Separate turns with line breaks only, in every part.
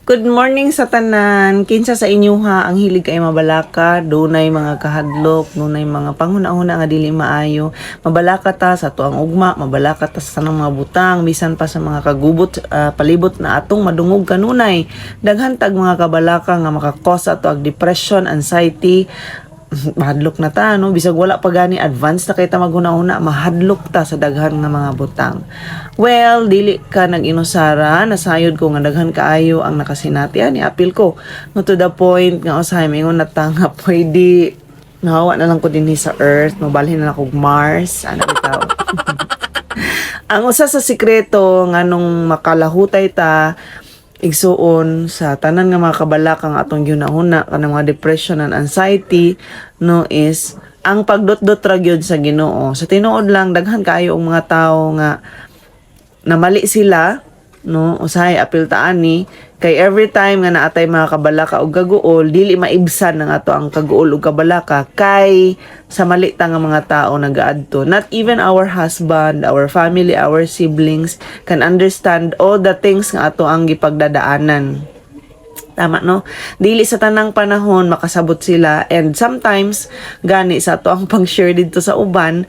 Good morning sa tanan. Kinsa sa inyo ha ang hilig kay mabalaka, dunay mga kahadlok, dunay mga panghuna-huna nga dili maayo. Mabalaka ta sa tuang ugma, mabalaka ta sa tanang mga butang, bisan pa sa mga kagubot palibot na atong madungog kanunay. Daghan tag mga kabalaka nga maka-cause ato ag depression, anxiety, mahadlok na ta, no? Bisag wala pa gani advance na kay ta maghuna-huna, mahadlok ta sa daghan nga mga butang. Well, dili ka nag-inusara, nasayod ko nga daghan kaayo ang nakasinati ani apil ko. No, to the point nga usahay mingon na ta nga pwede nahawa na lang ko dinhi sa Earth, mobalhin na lang kog Mars, ana bitaw. Ang usa sa sikreto nganong makalahutay ta, igsuon, sa tanan nga mga kabalaka nga atong gihuna-huna kanang mga depression and anxiety, no, is ang pagdotdot ra gyud sa Ginoo. Sa tinuod lang, daghan kaayo og mga tawo nga namali sila, no? Usahay apil ta ani kay every time nga naatay mga kabalaka og kaguol, dili maibsan ng ato ang kaguol og kabalaka kay sa mali ta nga mga tao nagaadto. Not even our husband, our family, our siblings can understand all the things nga ato ang gipagdadaanan. Tama, no? Dili sa tanang panahon makasabot sila, and sometimes gani sa ato ang pang-share didto sa uban,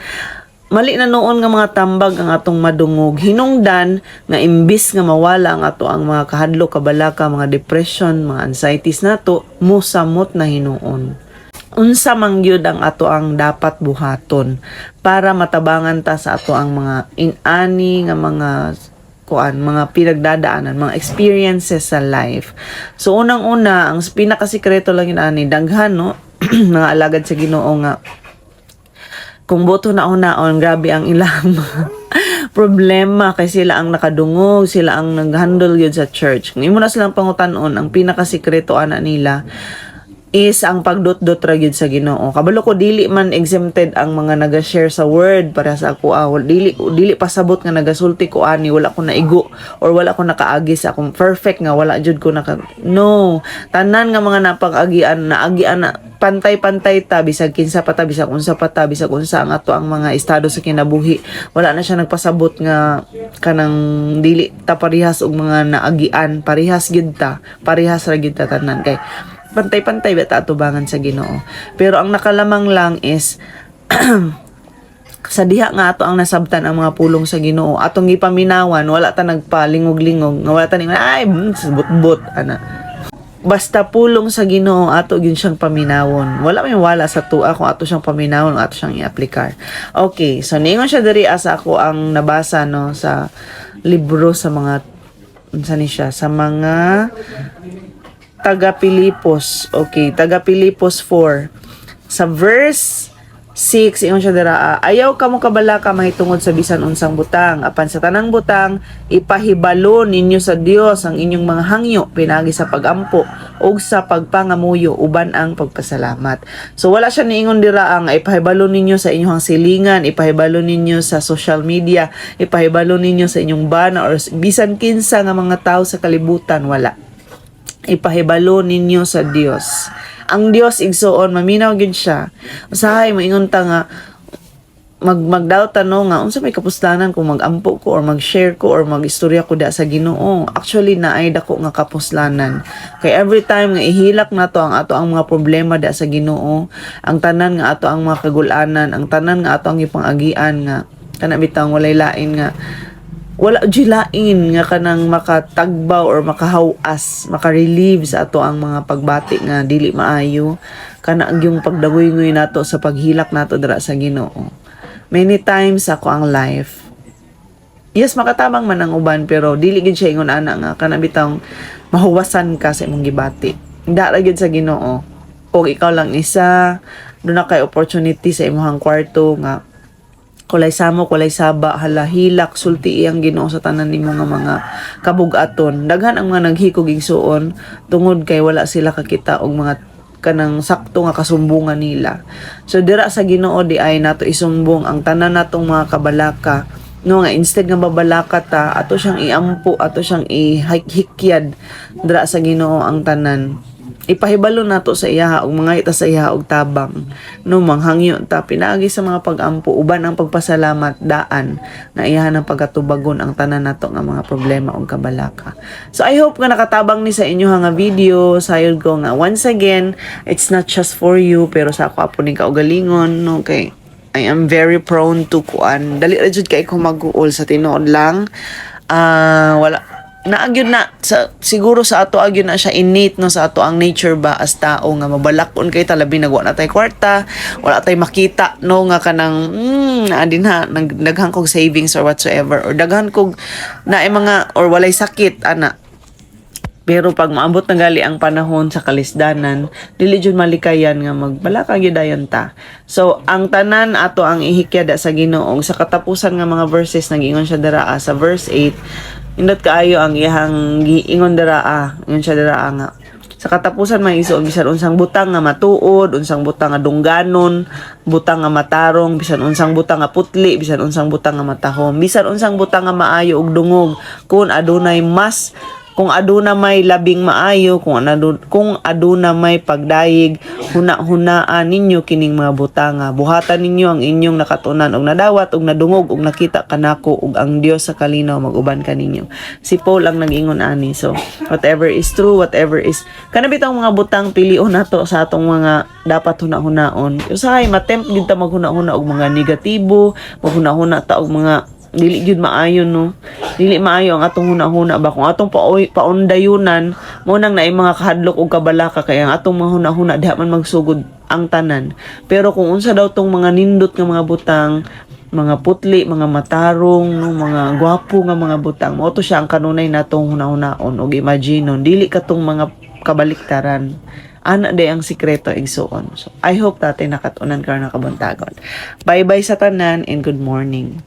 mali na noon nga mga tambag ang atong madungog, hinungdan nga imbis nga mawala ang ato ang mga kahadlok, kabalaka, mga depression, mga anxieties nato, musamot na hinuon. Unsa man gyud ang ato ang dapat buhaton para matabangan ta sa ato ang mga inani nga mga kuan, mga pinagdadaanan, mga experiences sa life? So unang-una, ang pinakasikreto lang yun ani, daghan, no, mga alagad sa Ginoo nga kung boto na unaon, grabe ang ilang mga problema kay sila ang nakadungog, sila ang nag-handle yun sa church. Kung imo na silang pangutan-on, ang pinakasikreto ana nila is ang pagdot-dot ra gyud sa Ginoo. Kabalo ko dili man exempted ang mga naga-share sa word para sa ako. Ah, dili pasabot nga nagasulti ko ani wala ko naigo or wala ko nakaagi sa akong perfect nga wala jud ko naka, no. Tanan nga mga napag-agian, naagian na, pantay-pantay ta, bisag kinsa pa ta, bisag unsa pa ta, bisag unsa ang ato ang mga estado sa kinabuhi. Wala na siya nagpasabot nga kanang dili ta parehas og mga naagian. Parehas gyud ta, parehas ra gyud ta tanan kay pantay-pantay ba ta atubangan sa Ginoo. Pero ang nakalamang lang is sa diha nga ato ang nasabtan ang mga pulong sa Ginoo, atong gipaminawan, wala ta nagpalingog-lingog nga wala ta ningon, "Ay, but-but ana." Basta pulong sa Ginoo, ato gyud siyang paminawon. Wala may wala sa tua kung ato siyang paminawon, ato siyang i-aplikar. Okay, so ningon siya diri asa ako ang nabasa, no, sa libro sa mga unsa ni siya, sa mga taga Pilipos. Okay, taga Pilipos 4. Sa verse 6, ingon siya dira, "Ayaw kamo kabalaka mahitungod sa bisan unsang butang, apan sa tanang butang ipahibalo ninyo sa Dios ang inyong mga hangyo pinaagi sa pagampo ug sa pagpangamuyo uban ang pagpasalamat." So wala siya niingon dira ang ipahibalo ninyo sa inyong silingan, ipahibalo ninyo sa social media, ipahibalo ninyo sa inyong bana or bisan kinsa nga mga tao sa kalibutan, wala. Ipahibalo ninyo sa Dios. Ang Dios, igsuon, maminaw gyud siya. Usahay moingon ta nga magdawta, no, nga unsa may kapuslanan kung magampo ko or mag-share ko or mag-istorya ko da sa Ginoo. Actually, naay dako nga kapuslanan. Kay every time nga ihilak nato ang ato ang mga problema da sa Ginoo, ang tanan nga ato ang mga kagulanan, ang tanan nga ato ang ipangagian nga kana bitang walay lain nga wala jud lain nga kanang makatagbaw or makahawas, maka-relieve sa ato ang mga pagbati nga dili maayo, kana ang yung pagdagoy-ngoy nato sa paghilak nato dira sa Ginoo. Many times ako ang life. Yes, makatabang man ang uban, pero dili gid siya ingon ana nga kana bitang mahuwasan ka sa imong gibati. Dara gyud sa Ginoo. Og ikaw lang isa, duna kay opportunity sa imong kwarto nga kulay samo, kulay saba, hala, hilak, sulti iyang Ginoo sa tanan nimo nga mga kabugaton. Daghan ang mga naghikog, igsuon, tungod kay wala sila kakita og mga kanang sakto nga kasumbungan nila. So dira sa Ginoo di ay nato isumbong ang tanan natong mga kabalaka. No, nga instead nga babalaka ta, ato siyang iampo, ato siyang ihikyad dira sa Ginoo ang tanan. Ipahibalo nato sa iyaha og mga ita sa iyaha og tabang, no? Manghangyo ta pinaagi sa mga pag-ampo uban ang pagpasalamat daan nga iyaha ng pagatubagon ang tanan nato nga mga problema ug kabalaka. So I hope nga nakatabang ni sa inyo nga video. Sayod ko nga once again, it's not just for you, pero sa ako apo ning kaugalingon, no? Kay I am very prone to kuan, dali ra jud kay ko mag-uol sa tinuod lang. Ah, wala naagyod na sa siguro sa ato agyod na siya innate, no, sa ato ang nature ba as tao nga mabalakon kay talabi nagwa na tay kwarta, wala tay makita, no, nga kanang naa din ha nag, daghan kog savings or whatsoever, or daghan kog na mga or walay sakit ana. Pero pag maabot na gali ang panahon sa kalisdanan, dili jud malikayan nga magbalaka gyud dayon ta. So, ang tanan ato ang ihikyada sa Ginoo. Sa katapusan nga mga verses, nagingon siya daraa sa verse 8. Indot kaayo ang iyang giingon daraa, ingon siya daraa nga sa katapusan, mga igsoon, bisan unsang butang nga matuod, unsang butang nga dungganon, butang nga matarong, bisan unsang butang nga putli, bisan unsang butang nga matahom, bisan unsang butang nga maayo ug dungog, kung aduna may labing maayo, kung aduna may pagdayeg, huna-hunaan ninyo kining mga butanga. Buhatan ninyo ang inyong nakatunan og nadawat og nadungog og nakita kanako, ug ang Dios sa kalinaw mag-uban kaninyo. Si Paul ang nag-ingon ani. So, whatever is true, whatever is kana bitang mga butang, pilion nato sa atong mga dapat huna-hunaon. Usahay matempt gid ta maghuna-huna og mga negatibo, maghuna-huna ta og mga dili gyud maayo, no? Dili maayo ang atong hunahuna ba. Kung atong paundayunan mo nang naay mga kahadlok og kabalaka, kay ang atong mga hunahuna diha man magsugod ang tanan. Pero kung unsa daw tong mga nindot nga mga butang, mga putli, mga matarong, no, mga gwapo nga mga butang, mao to siya ang kanunay natong hunahunaon og imaginon, dili katong mga kabaliktaran. Ana day ang sikreto, igsuon. So I hope tatay nakatunan karon, nakabuntagon. Bye bye sa tanan and good morning.